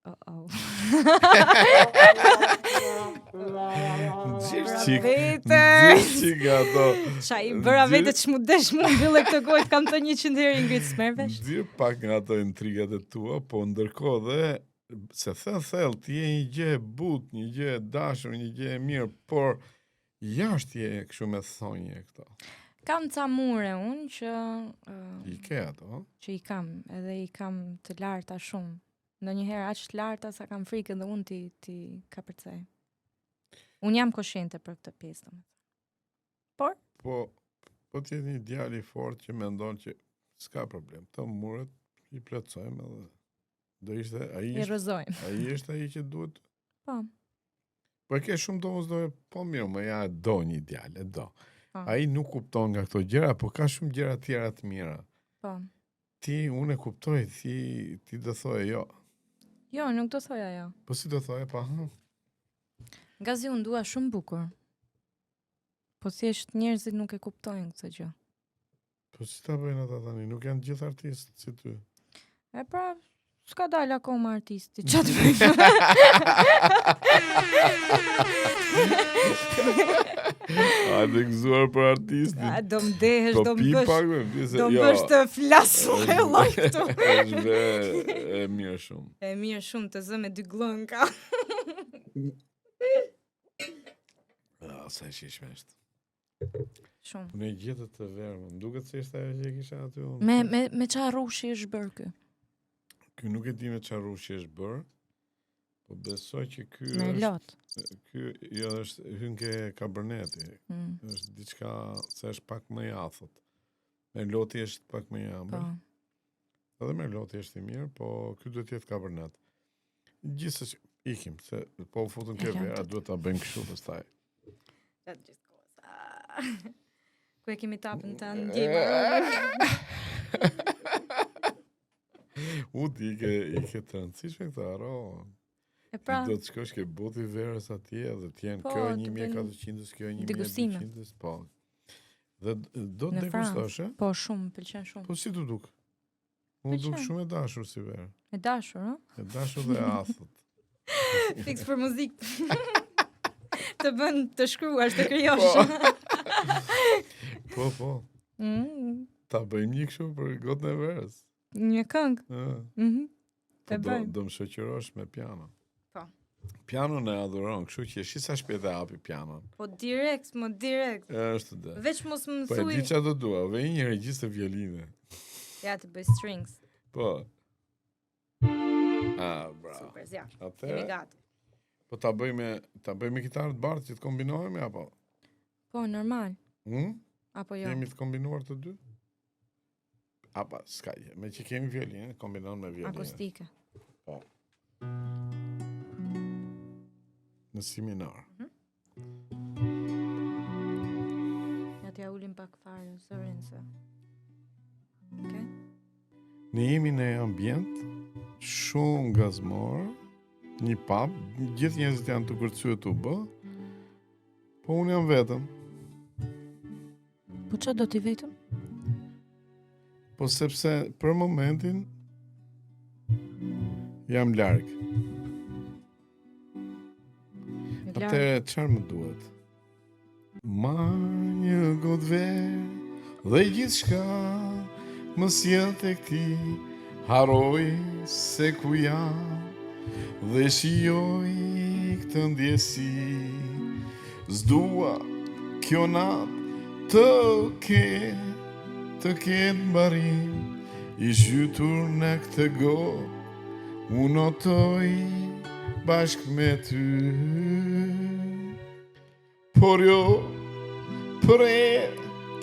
Oh, oh. Nxirr çik, nxirr çik ato. Ça i bëra vetë që m'u desh mu mbyllë këtë gojë, kam të 100 herë Ingrid s'merr vesh. Nxirr pak nga ato intrigat e tua, po ndërkohë dhe se thellë thellë ti je një gjë e butë, një gjë e dashur, një gjë e mirë, por Jashtë je kështu me thonje këto. Kam ca mure unë që... Uh, I ke ato? Që i kam, edhe i kam të larta shumë. Ndonjëherë aq të larta sa kam frikë edhe unë t'i, t'i kapërcej. Unë jam koshiente për këtë pjesë, domethënë. Por? Po, po të jetë një djalë i fortë që mendon që s'ka problem, këto muret i plotësojmë edhe do ishte ai i rrëzojmë. Ai është ai që duhet. Po. Po e ke shumë domosdo, po mirë, më ja e do një djalë, e do. Po. Ai nuk kupton nga këto gjëra, po ka shumë gjëra tjera të mira. Po. Ti, unë e kuptoj, ti, ti do thoje jo. Jo, nuk do thoja jo. Po si do thoje, pa? Hm. Gazi unë dua shumë bukur. Po thjesht njerëzit nuk e kuptojnë këtë gjë. Po si ta bëjnë ata tani, nuk janë gjithë artistë si ty. E pra, s'ka dalë akoma artisti, ça të bëjmë? A të gëzuar për artistin. A, do më dehesh, po do më bësh, pak, me, pse, do më jo, bësh të flas e lloj këtu. Është ve e mirë shumë. E mirë shumë të zë me dy gllënjka. Ah, sa e shijshme është. Shumë. Po ne gjetët të verë, më duket se ishte ajo që e kisha aty unë. Me me me ça rrushi është bërë ky? Ky nuk e di me ça rrushi është bërë. Po besoj që ky është Merlot. Ky jo është hyn ke Caberneti. Mm. Është diçka se është pak më i athët. Merloti është pak më i ëmbël. Po. Edhe Merloti është i mirë, po ky duhet të jetë Cabernet. Gjithsesi, ikim, se po u futëm ke vera, duhet ta bëjmë kështu pastaj. Gjatë gjithë kohës. Ku e kemi tapën të ndjejmë. U ti i ke, i ke të rëndësishme këto, aro. E pra. Ti do të shkosh ke boti i verës atje dhe të jenë Po, kjo e të bëjmë 1400-s, kjo e degustime. 1200-s, po. Dhe do të Në Francë. degustosh, e? Po, shumë, më pëlqen shumë. Po si t'u duk? Mu duk Pëlqen. shumë e dashur si verë. E dashur, ëh? E dashur dhe e athët. Fiks për muzikë. të bën të shkruash, të krijosh. Po, po. Mm, Ta bëjmë një kështu për gotën e verës. një këngë. Ë. Mhm. Po E do, bëjmë. do më shoqërosh me piano. Po. Pianon e adhuron, kështu që shi sa shpejt e hapi pianon. Po direkt, mo direkt. Është dhe. Veç mos më Po e thuj. di çfarë do dua, vë një regjistër violine. Ja të bëj strings. Po. Ah, bravo. Super, ja. Jemi Atëherë, gati. po ta bëj me ta bëj me kitarë të bardhë që të kombinohemi apo? Po, normal. Hm? Apo jo. Jemi të kombinuar të dy? Apa, s'ka gjë. Me që kemi violinë, kombinon me violinë. Akustike. Po. Në si minor. Ja t'ja ulim pak fare zërin se. Okej. Ne jemi në një ambient shumë gazmor, një pub, gjithë njerëzit janë të kërcyer të bë, po unë jam vetëm. Po çfarë do ti vetëm? Po sepse për momentin jam larg. Larg. Atëherë çfarë më duhet? Marr një gotë verë dhe gjithçka më sjell tek ti. Harroj se ku jam dhe shijoj këtë ndjesi. S'dua kjo natë të ketë të ketë mbarim i zhytur në këtë gotë unë notoj bashkë me ty Por jo për e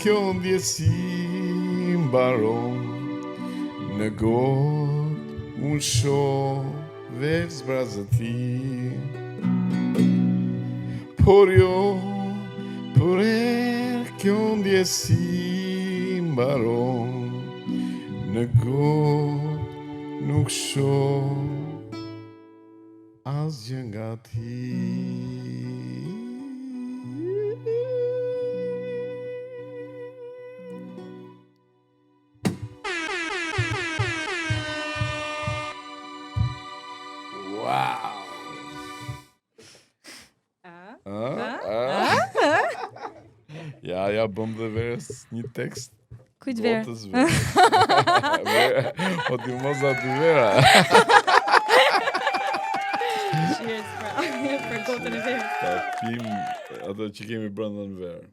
kjo ndjesi mbaron Në gotë unë shoh veç zbrazëti Por jo për e kjo ndjesi mbaron Në gotë nuk shoh asgjë nga ti. Wow! A? A? A? Ja, ja, bëm dhe verës një tekst. Kujt verë? Botës verë. Vera. Po ti mos aty vera. Cheers pra. për gotën e verës. Ta pim ato që kemi brenda në verë.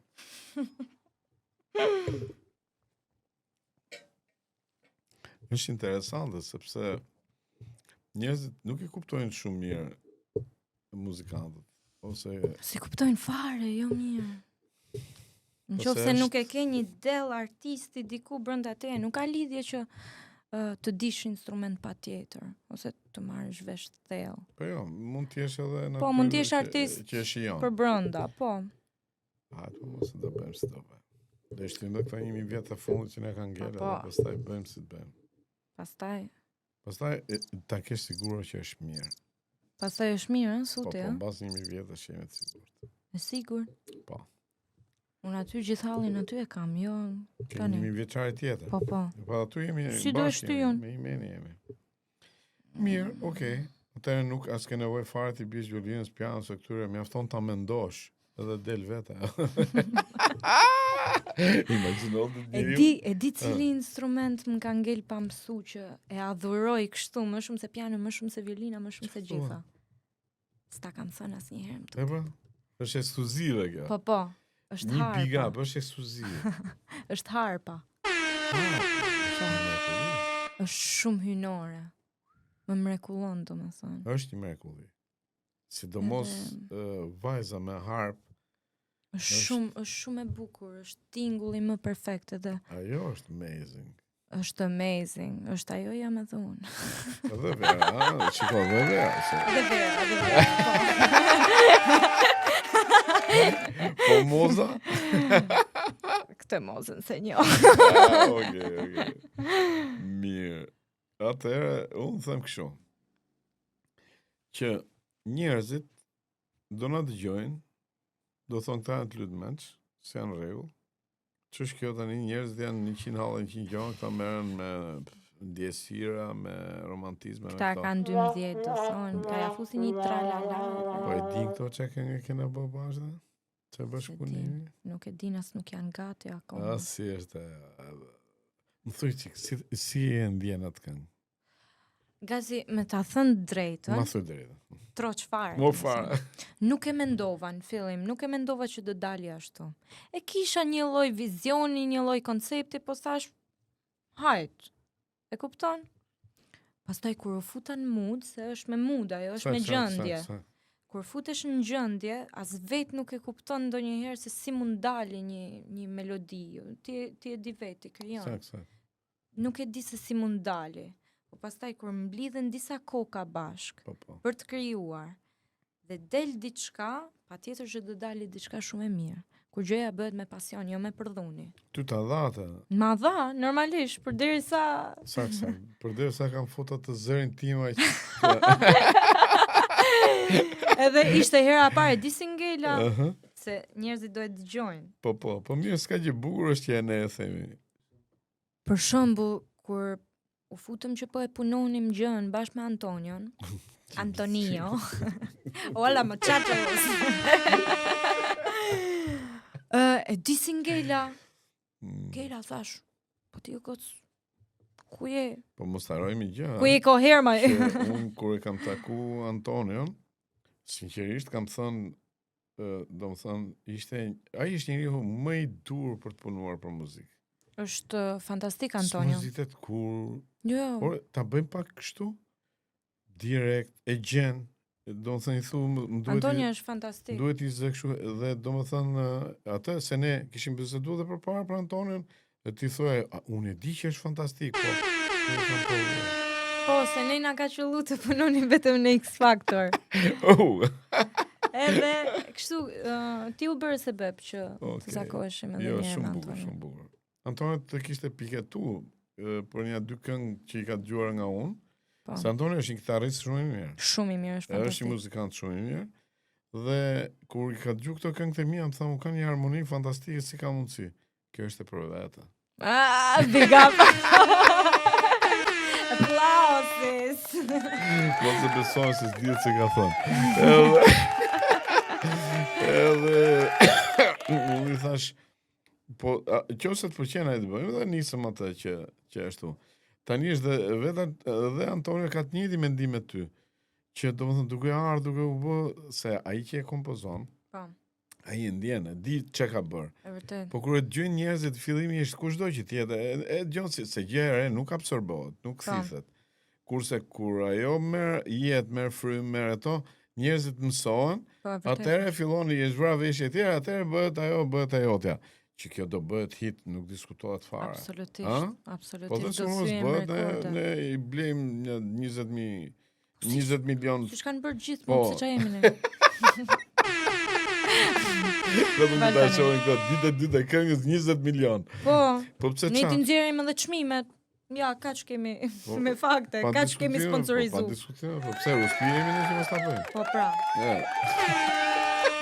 Është interesante sepse njerëzit nuk e kuptojnë shumë mirë muzikantët ose Si kuptojnë fare, jo mirë. Në Po qoftë se se nuk e është- ke një dell artisti diku brenda teje, nuk ka lidhje që ë, të dish instrument patjetër ose të marrësh vesh thellë. po jo, mund të jesh edhe në Po, mund të jesh artist që e shijon. Për brenda, po. Hajde, po mos e do bëjmë si do bëjmë. Do i shtyjmë dhe këta 1000 vjet të fundit që na kanë ngelur Po, po. dhe pastaj bëjmë si të bëjmë. Pastaj, Pastaj e, ta kesh siguro që është mirë. pastaj është mirë, ëh, Po, suti, po, ëh. mbas 1000 vjetësh jemi të sigurt. E sigurt. Po. Unë aty gjithë hallin aty e kam, jo Kemi tani. 1000 vjeçare tjetër. Po, po. Po aty jemi Si do e bashkë jemi, shtyjun? Me imeni jemi. Mirë, okej. Atëherë nuk as ke nevojë fare ti biesh violinës, pianos e këtyre, mjafton ta mendosh edhe del vete. Imagjino të E njeriu. di, e di cili instrument më ka ngel pa mësu që e adhuroj kështu, më shumë se piano, më shumë se violina, më shumë se Çfarë thua? gjitha. S'ta kam thënë asnjëherë më E po. Është ekskluzive kjo. Po, po. Është Një big harpa. up, është ekskluzive. Është harpa. Ah, është një mrekulli. Është shumë hyjnore. Më mrekullon, domethënë. Është një mrekulli. Sidomos Edhe- ë, vajza me harp, Është Është- shumë, është shumë e bukur, është tingulli më perfekt edhe ajo është amazing. është amazing. Është ajo jam edhe unë. Edhe vera, a, shiko edhe vera. Se, Edhe vera, edhe vera. Po. po moza? Këtë Mozën s'e njoh. Ah, Okej, okej. Mirë. Atëherë, unë them kështu. Që njerëzit do na dëgjojnë, do thonë këta janë të lyt menç, se janë në rregull. Ç'është kjo tani njerëzit janë 100 halle, 100 gjëra, këta merren me ndjesira, me romantizme, me Këta këto. kanë 12, do thonë, këta ja fusin një tralala. Po e din këto çka këngë kena bë bashkë? Çe bashkëpunimi? Nuk e din as nuk janë gati akoma. A si është? e, Më thuj çik, si si e ndjen atë këngë? Gazi, me ta thënë drejtën, Ma thuj drejtën. troç fare. Mo domethënë. fare. Nuk e mendova në fillim, nuk e mendova që do dali ashtu. E kisha një lloj vizioni, një lloj koncepti, po thash, hajt, e kupton? Pastaj kur u futa në mood, se është me mood ajo, është me Sak, sak, gjendje. sak, sak. Kur futesh në gjendje, as vet nuk e kupton ndonjëherë se si mund dali një një melodi. Ti ti e di vetë, ti krijon. Sak, sak. Nuk e di se si mund dali. Po pastaj kur mblidhen disa koka bashk Po, po. për të krijuar dhe del diçka, patjetër që do dali diçka shumë e mirë. Kur gjëja bëhet me pasion, jo me përdhuni. Ty ta dha atë. Ma dha, normalisht, përderisa Sak, sak. Përderisa kam fut atë zërin tim aq. edhe ishte hera e parë e di si ngela, Ëhë. se njerëzit do e dëgjojnë. Po, po, po mirë, s'ka gjë bukur është që ne e themi. Për shembull, kur u futëm që po e punonim gjën bashkë me Antonion, Antonio. Hola muchachos. Ë, e di si ngela. Mm. Ngela thash. Po ti o goc, ku je? Po mos harrojmë një gjë. Ku je ko herë ma? Që unë kur e kam taku Antonion, sinqerisht kam thënë, ë, do më thënë, ishte, ai ishte njeriu më i dur për të punuar për muzikë. Është fantastik Antonio. S'mërzitet kur, Jo, jo. por ta bëjmë pak kështu, direkt, e gjen, do më thënë i thu, më më duhet i- Antonio është fantastik. Duhet i zë kështu dhe do më thënë atë se ne kishim biseduar dhe përpara për Antonion dhe ti thoje "A, unë e di që është fantastik, po unë kam po. Po, se ne na ka qellu të punonim vetëm në X Factor. Oh, Edhe kështu ë, ti u bërë sebeb që të Okej. takoheshim edhe jo, një herë shumë me bukur, Antonion. shumë bukur. Antonio të kishte piketu e, për një dy këngë që i ka dëgjuar nga unë. Po. Se Antonio është një kitarist shumë i mirë. Shumë i mirë, është Është një fantastik. muzikant shumë i mirë. Dhe kur i ka dëgjuar këto këngë të mia, më tha, "U kanë një harmoni fantastike, si ka mundësi?" Kjo është e për vete. Ah, big up. Applauses. Mos e besoj se s'dihet se ka thënë. Edhe edhe unë i thash po a, qofse të pëlqen ai të bëjmë dhe nisëm atë që që ashtu. Tani është dhe vetë dhe Antonio ka të njëjtin mendim me ty, që domethënë duke ardhur duke u bë se ai që e kompozon, Po, ai e ndjen, e di çka ka bërë. e vërtet. Po kur e dëgjojnë njerëzit fillimi është kushdo që të jetë, e, e dëgjon si, se gjë e re nuk absorbohet, nuk Po. thithet. Kurse kur ajo merr jetë, merr frymë, merr ato, njerëzit mësohen, Po, e vërtet. atëherë fillon i është vra veshje e tjera, atëherë bëhet ajo, bëhet ajotja. Që kjo do bëhet hit, nuk diskutohet fare. Absolutisht, A? Po absolutisht. dhe Do se mos thyejmë bëhet, ne, rekorde. ne i blejmë një 20.000 20 milion Siç kanë bërë gjithmonë, Po. pse ç'a jemi ne? vetëm ta Vazhdoni. shohin këto ditë e dytë e këngës 20 milion. Po, Po pse ne ça? ti nxjerrim edhe çmimet. Ja, kaq kemi Po, me fakte, Pa kaq kemi diskutim, Po, sponsorizu. pa diskutim, po pse u shpihemi ne që mos ta bëjmë? Po pra, Ja.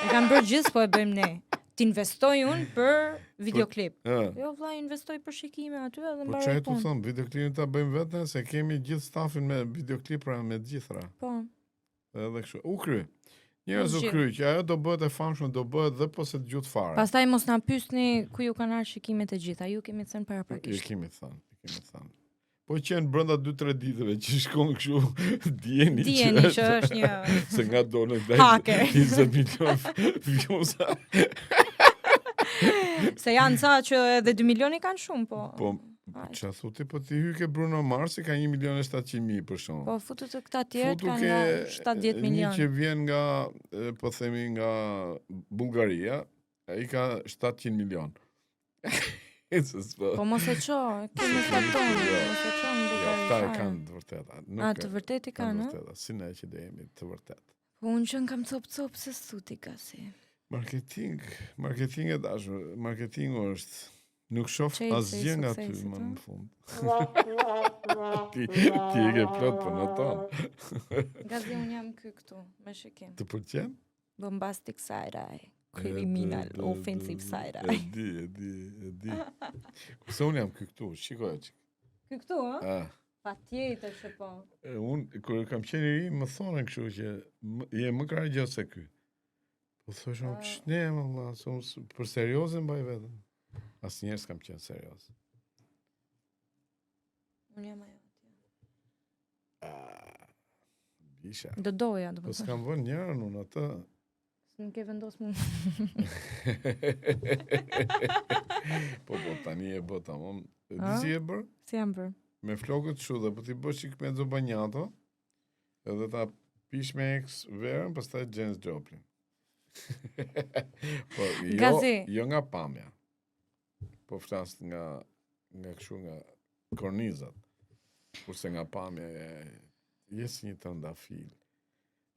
e kanë bërë gjithë, po e bëjmë ne. Ti investoj unë për videoklip. Ja. Jo vlla, investoj për shikime aty edhe Po mbaroj çaj tu punë. thon, videoklipin ta bëjmë vetë ne, se kemi gjithë stafin me videoklipra me të gjithra. Po. Edhe kështu. U kry. Njerëz u Gjithë. kry, që ajo do bëhet e famshme, do bëhet dhe po se dëgjut fare. Pastaj mos na pyesni ku ju kanë ardhur shikimet e gjitha. Ju kemi thënë I paraprakisht. kemi thënë, i kemi thënë. Po qenë brenda 2-3 ditëve që shkon kështu dijeni, Dijeni që është një se nga dolën dai Hacker. 20 milion views. se janë ca që edhe 2 milioni kanë shumë, po. Po Hajde. ça thu ti po ti hyke Bruno Marsi ka 1 milion e 700 mijë për shembull. Po futu të këta tjerë Futu kanë ke nga 70 Një milion. që vjen nga, e, po themi nga Bullgaria, ai ka 700 milion. Se s'po. Po mos e ço, kemi Se sa kemi tonë, jo. mos e ço në Jo, Bullgari këta e fare. kanë të vërteta. Nuk A, të vërtet i kanë kanë, ë? të vërteta. Si ne që do jemi të vërtet. Po unë qenë kam cop cop se s'thuti kasi. Marketing, marketing e dashur, marketingu është. Nuk shoh asgjë nga ty më në fund. ti, ti e ke plot për në tonë. Gazi unë jam ky këtu, me shikim. Të pëlqen? Bombastic side eye. Criminal, offensive side eye. E di, e di, e di. Kurse unë jam ky këtu, shikoje çik. Ky këtu, ë? Ah. Patjetër që po. E, unë, kur kam qenë i ri, më thonin kështu që je më karagjoz se ky. Po thosha, uh, ç'ne më valla, se unë për serioze mbaj veten. Asnjëherë s'kam qenë serioz. Unë jam ajo atje. Ah, bisha. Do doja, do po s'kam vënë njërën unë atë. S'më ke vendos mu. po, po, tani e bë tamam. E di si e bërë? Si jam bërë? Me flokët kështu dhe po t'i bësh çik mezzo bagnato, Edhe ta pish me ex verën, pastaj Janis Joplin. po, jo, Gazi. jo nga pamja. Po flas nga nga kështu nga kornizat. Kurse nga pamja e je si një trëndafil.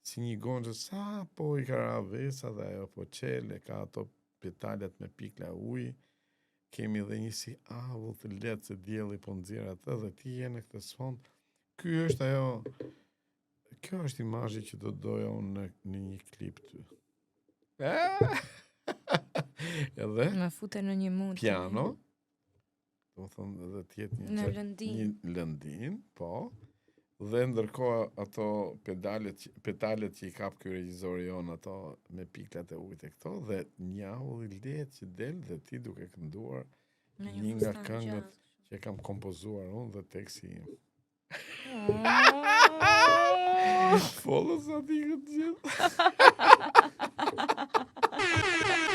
Si një gonxhe sa po i ka ra vesa dhe ajo po çel e ka ato petalet me pikla uji. Kemi dhe një si avull të lehtë se dielli po nxjerr atë dhe ti je në këtë sfond Ky është ajo Kjo është imazhi që do doja unë në, në një klip ty. Edhe Më fute në një mood. Piano. Domethënë edhe të jetë një në lëndinë. Një lëndinë, po. Dhe ndërkohë ato pedalet, petalet që i kap ky regjizori jonë ato me piklat e ujit e këto dhe një avull i lehtë që del dhe ti duke kënduar Në një nga këngët që e kam kompozuar unë dhe teksti im. Follë sa ti këtë gjithë.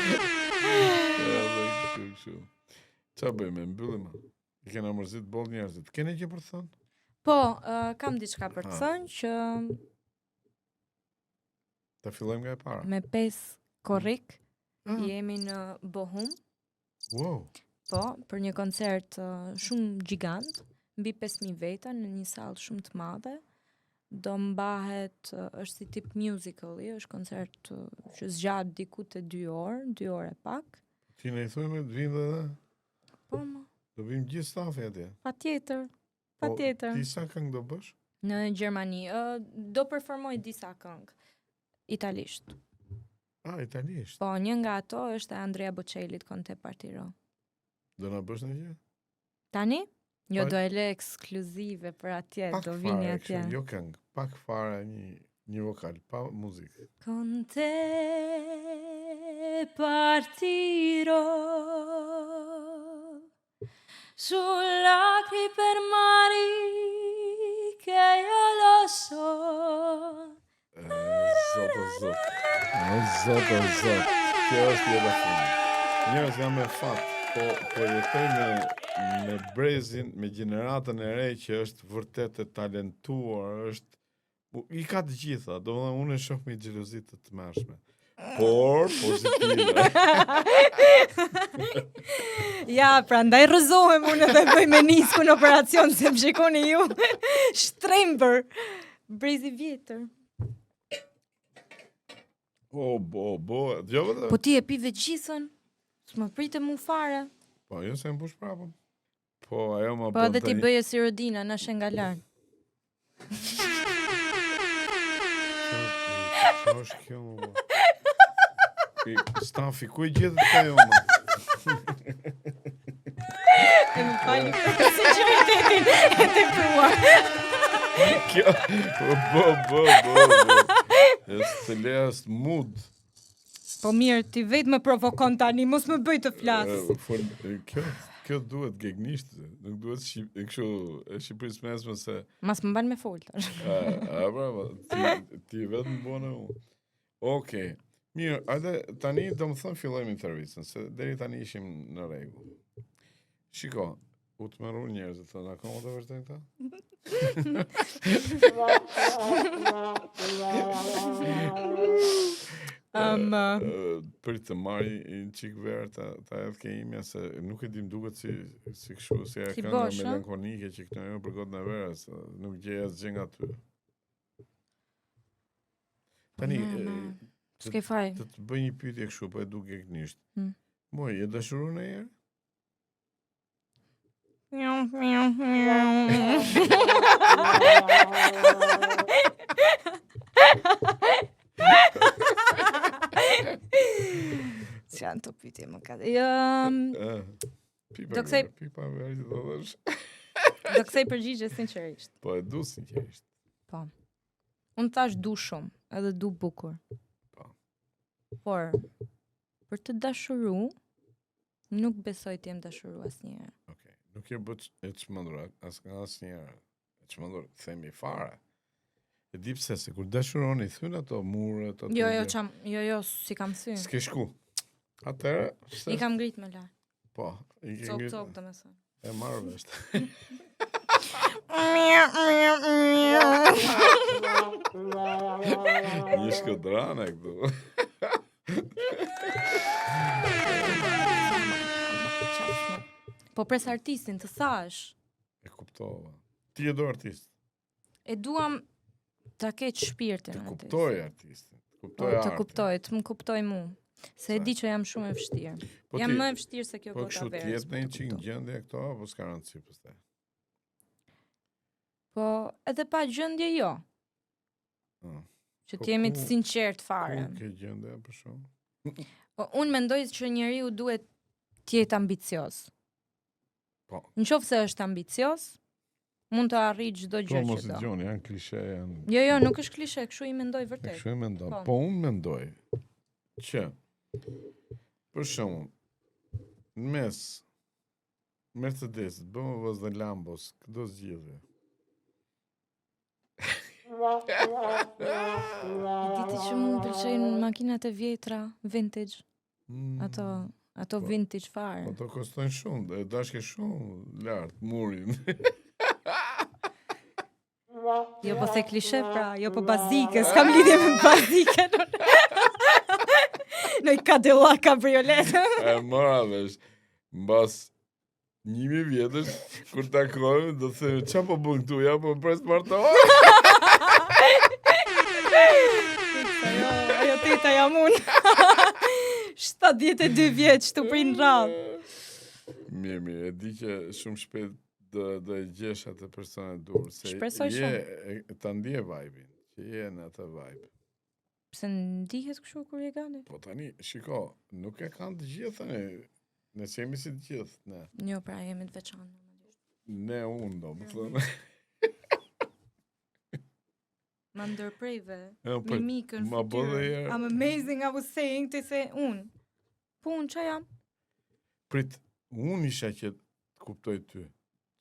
Edhe kështu kështu. Ça bëjmë, e mbyllim? I kena mërzit boll njerëzit. Kene gjë për të thënë? Po, uh, kam diçka për të thënë që Ta fillojmë nga e para. Me 5 korrik ah. jemi në Bohum. Wow. Po, për një koncert uh, shumë gjigant, mbi 5000 veta në një sallë shumë të madhe. Do mbahet, uh, është si tip musical-i, është koncert uh, që zgjat diku te 2 orë, 2 orë e pak. Ti na i thuaj me të vimë dhe dhe? Po, më. Do vim gjithë stafi atje? Patjetër, po, patjetër. Po, ti sa këngë do bësh? Në Gjermani, uh, do performoj disa këngë, italisht. Ah, italisht. Po, një nga ato është e Andrea Bocellit Con te partirò. Do na bësh ndonjë? Tani? Jo, do e lë ekskluzive për atje, do vini atje. Jo këngë, pak fare një një vokal, pa muzikë. Con te partirò Su lacrime per mari che io lo so. Zot, o zot. O zot, o zot. Kjo është jeta fundit. Njerëz jam me fat, po, po jetoj me, me brezin, me gjeneratën e re që është vërtet e talentuar, është I ka të gjitha, domethënë unë e shoh me xhelozi të tmerrshme. Por pozitive. ja, prandaj rrëzohem unë edhe bëj meniskun operacion se më shikoni ju. Shtrembër. Brezi vjetër. O, bo, bo, dëgjove dhe? Po ti e pive gjithën, s'më prite mu fare. Po, jo se mbush prapë. Po, ajo më Po edhe ti bëje si Rodina, na sheh nga larg. Qa është kjo, më bo? Stafi, ku e gjetët këtë ajo, më? E më falni për sinqeritetin e tepruar. Kjo, bo, bo, bo, bo. E s'të le as mood. Po mirë, ti vetë më provokon tani, mos më bëj të flas. Fol, kjo, kjo duhet gegnisht, nuk duhet shqip, e kështu e Shqipërisë mesme se Mas më ban me fol tash. A, a bravo, ti, ti vetë më bone unë. Okej. Mirë, hajde tani do më thënë fillojmë intervistën, se deri tani ishim në rregull. Shiko, u tmerruan njerëzit, thonë, akoma të vërtetë këta? Um, për të marrë një çik verë ta ta hedh ke imja se nuk e di më duket si si kështu si ajo Si kënga bosh, ë? melankolike që këndoj unë për gotën e verës, nuk gjej asgjë nga ty. Tani Na, na. S'ke faj. të të bëj një pyetje kështu, po e du gegnisht. Hmm. Moj, je dashuru ndonjëherë? Miau, miau, miau. Që janë të pyetje më ka. Jo, Pipa, Do kthej- pipa më erë do thosh. do kthej përgjigje sinqerisht. Po e du sinqerisht. Po. Unë thash du shumë, edhe du bukur. Po. Por për të dashuru, nuk besoj të jem dashuru asnjëherë. Okej. Nuk je bë e çmendur as nga asnjëherë. E çmendur themi fare. E di pse se kur dashuron i thyn ato muret ato. Jo, jo, gjë. çam, jo, jo, si kam thyn. S'ke shku. Atëherë, pse? I kam ngrit më lart. Po, i ke Cop ngrit. cop domethënë. E marr vesh. Miau, miau, miau. Një shkodrane këtu. Qafshme. Po pres artistin, të thash. E kuptova. Ti e do artist. E duam ta keq shpirtin Të artist. kuptoj artistin. Të Po, kuptoj të artin. kuptoj, të më kuptoj mu. Se e di që jam shumë e vështirë. Po jam ti- më e vështirë se kjo Po bota kështu verës. ti jetë po në të një çik kuptoj. gjendje këto apo s'ka rëndësi pastaj? Po, edhe pa gjendje jo. Ëh. Që Po të jemi të ku- sinqert fare. Ku ke gjendje për shumë? Po, unë mendoj që njeriu duhet të jetë ambicioz. Po. Në qoftë se është ambicioz, mund të arrijë çdo Po gjë mos që i do. dëgjoni, janë klishe, janë Jo, jo, nuk është klishe, kështu i mendoj E vërtet. Kështu e mendon. Po. Po unë mendoj që për shembull në mes Mercedesit, BMW-s dhe Lambos, këdo zgjidhje. E di ti që mu më pëlqejnë makinat e vjetra, vintage, Mm, ato ato Po. vintage fare. Po to kostojnë shumë, e dashke shumë lart murin. Jo po the klishe pra, jo po bazike, s'kam lidhje me baziken. Në i Cadillac cabriolet. e mora vesh. Mbas 1000 vjetësh kur takohemi do të themi çfarë po bën këtu, ja po pres martohem. Ajo, ajo teta jam unë. 72 vjeç të prin radhë. Mirë, mirë, e di që shumë shpejt do do e gjesh atë person e dur, se Shpresoj je shumë. e, e, ta ndje vibe-in, që je në atë vibe. Pse ndihet kështu kur je gati? Po tani, shiko, nuk e kanë të gjithë tani. Ne s'jemi si të gjithë, ne. Jo, pra jemi të veçantë normalisht. Ne unë do, më thënë. Ma ndërprejve. E, po, Mimikën, ma bë dhe fytyrën. herë. I'm amazing, I was saying, ti the unë. Po unë që jam? Prit, unë isha që të kuptoj ty,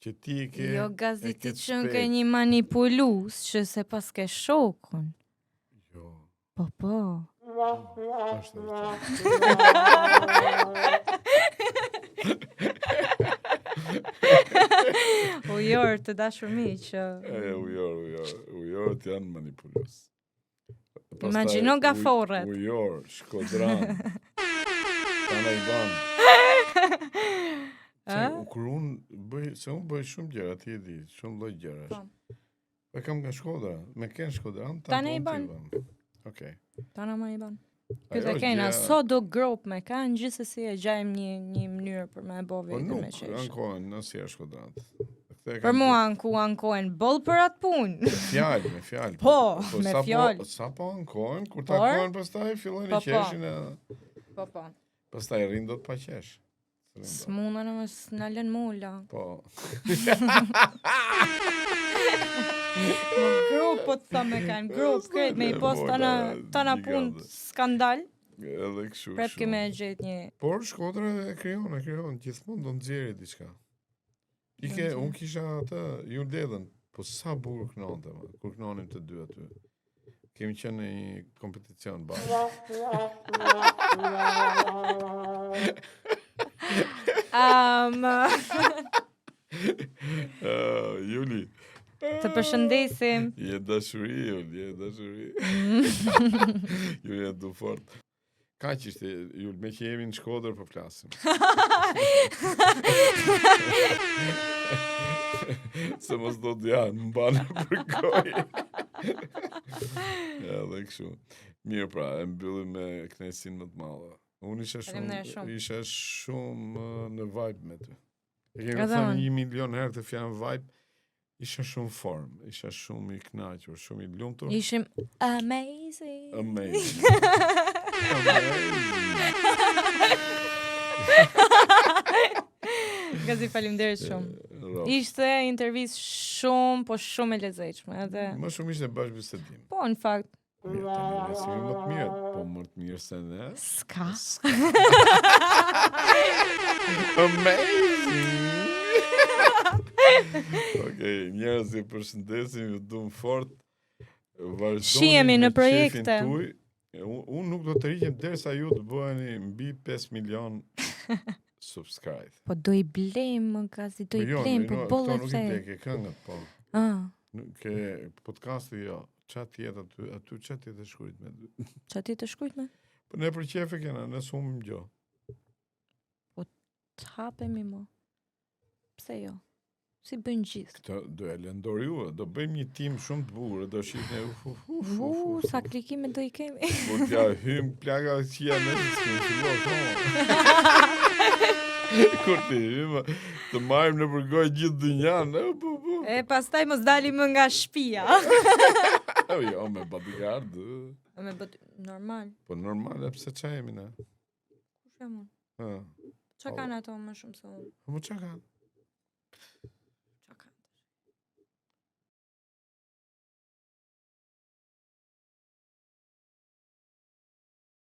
që ti e ke... Jo e gazi ke ti të që ke shpejt. një manipulus që se pas ke shokun. Jo, Po, po. është e vërtetë. Ujor, të dashur mi që... E, ujor, ujor, ujorët janë manipulues. Pastaj, Imagjino uj- gaforret. Ujor, shkodran. Tana i ban. Se, Ë? u- kur unë bëj, se unë bëj shumë gjëra, ti e di, shumë lloj gjërash. Po. E kam nga Shkodra, me ken shkodran, Tana i tampon ti bën. Okej. Tana ma i ban. Ajo Këtë është kena, gjëja- so do grop me kanë, gjithsesi e gjajmë një, një mënyrë për me e bo Po vetën nuk me qesh. ankohen, nëse janë shkodranët. Këtë e Për kam mua anku ankohen boll për atë punë. Me fjalë, me fjalë. Po, me sa fjalë. Po, sa po ankohen, kur Por? takohen pastaj fillojnë Po, i po. qeshin e Po, po. pastaj rrin dot pa qesh. S'rrin dot. S'mundën e mos na lën mula. Po. Më grup po të thëmë me kanë, grup krejt me i pos tana, tana punë skandal. Edhe kështu. Prep kështu. keme e gjetë një Por Shkodra e krijon, e krijon, gjithmonë do nxjerrë diçka. I ke, Do nxjerrë. unë kisha atë Jul Dedën, po sa bukur kënonte, ma, kur kënonim të dy aty. Kemi qenë në një kompeticion bashkë. Um, Uh, Juli. të përshëndesim. Je dashuri, Jul, je dashuri. Juli e du fort. Kaq ishte, Jul, me që jemi në Shkodër po flasim. Se mos do të janë, më banë për gojë. Edhe kështu. Mirë pra, e mbyllim me kënaqësinë më të madhe. Unë isha shumë, Faleminderit shumë. isha shumë eh, në vibe me ty. E kemi Edhe thënë unë. një milion herë të fjalën vibe. Isha shumë form, isha shumë i kënaqur, shumë i lumtur. Ishim amazing. Amazing. Amazing. Gazi, faleminderit shumë. Rob. Ishte intervistë shumë, po shumë e lezetshme, edhe Më shumë ishte bashkëbisedim. po në fakt Mirë, tani ne s'jemi më të mirë, po më të mirë se ne. s'ka. S'ka. Amazing! Okej, njerëz ju përshëndesim, ju duam fort. Vazhdoni Shihemi me në projekte. qefin tuaj. E, Unë unë nuk do të riqem derisa ju të bëheni mbi 5 milion subscribe. Po do i blejmë, më Gazi, do i Po jo, blejmë, po no, boll këto e nuk i the. blej, ke këngët, po. Ah, Nuk ke podcasti jo. Qa tjetë aty, aty qa tjetë e shkruajt me. qa ti të shkruajt me? Po ne për qefe kena, ne s'hum gjë. Të hapemi mo. Pse jo? Si bëjnë gjithë. Këtë do e lëndor ju, do bëjmë një tim shumë të bukur, do shihni uf uf uf. U, uf, uf, sa uf. klikime do i kemi. Po t'ja hym plaka qia ne s'kemi filluar akoma. Kur ti hym, të marrim në përgojë gjithë dynjan, e, po po. E pastaj mos dalim më nga shtëpia. Jo, me bodyguard. ë. Me bët normal. Po normal, e pse qa jemi ne? Kush jam unë? Ë. Qa Po. kanë ato më shumë se unë? Po qa kanë?